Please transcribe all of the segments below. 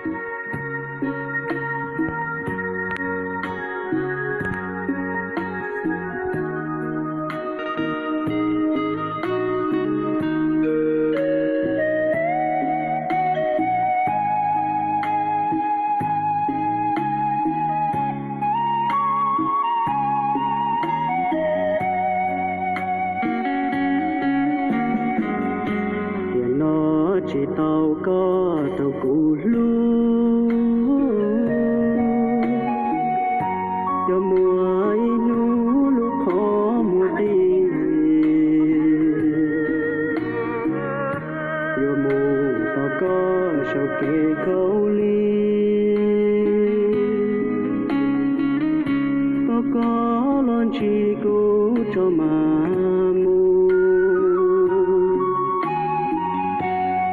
Tiam no tsis tau koj rau kuv hlub, yuav muaj ib hnub lub qhov muag qi, yuav mus tos koj saum kev khaub lig, tos koj los ntsib kuv tso mas mus.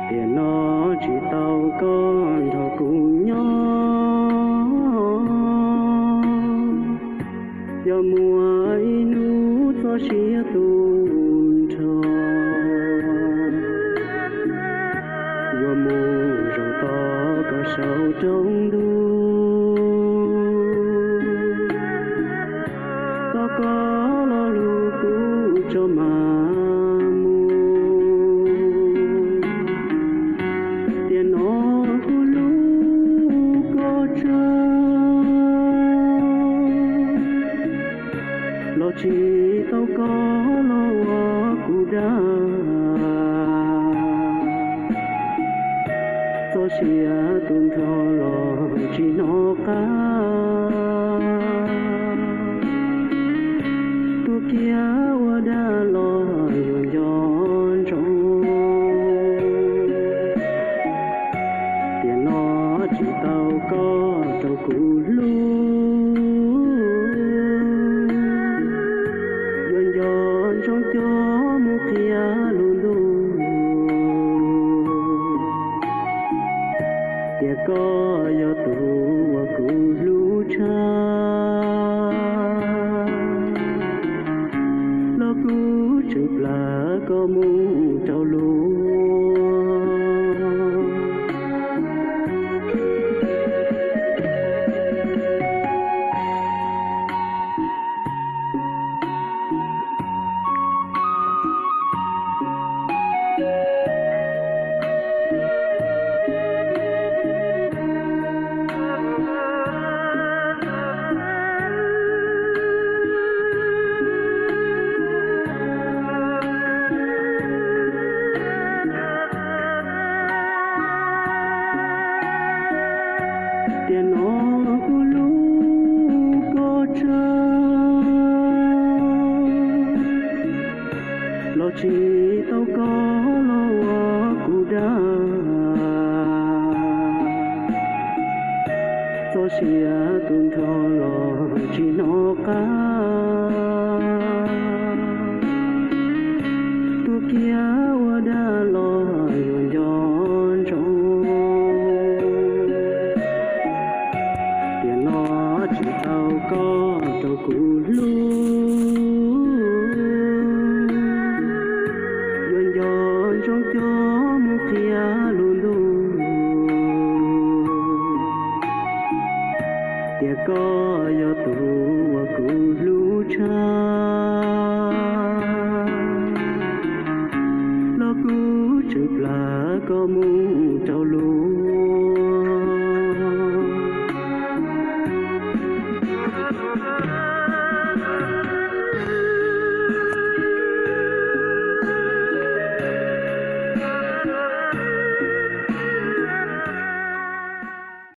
Tiam no tsis tau koj nrog kuv nyob, yuav muaj ib hnub txoj sia tu nrho, yuav mus zaum tos koj saum roob ntuj, tos koj los hlub kuv tso mas mus. Tiam no kuv hlub koj tshaj, los tsis tau koj los ua kuv dag. Txoj sia tu nrho los tsis hnov qab, tuaj kiag ua dag los yuav nco ntsoov. Tiam no tsis tau koj rau kuv hlub, yuav nco ntsoov coj mus qhia lub ntuj, tias koj yog tus uas kuv hlub tshaj. Los kuv tseem plam koj mus rau luag. Tiam no kuv hlub koj tshaj, los tsis tau koj los ua kuv dag. Txoj sia tu nrho los tsis hnov qab, tuaj kiag ua dag los yuav nco ntsoov. Tiam no tsis tau koj rau kuv hlub, yuav nco ntsoov coj mus qhia lub ntuj, tias koj yog tus uas kuv hlub tshaj. Los kuv tseem plam koj mus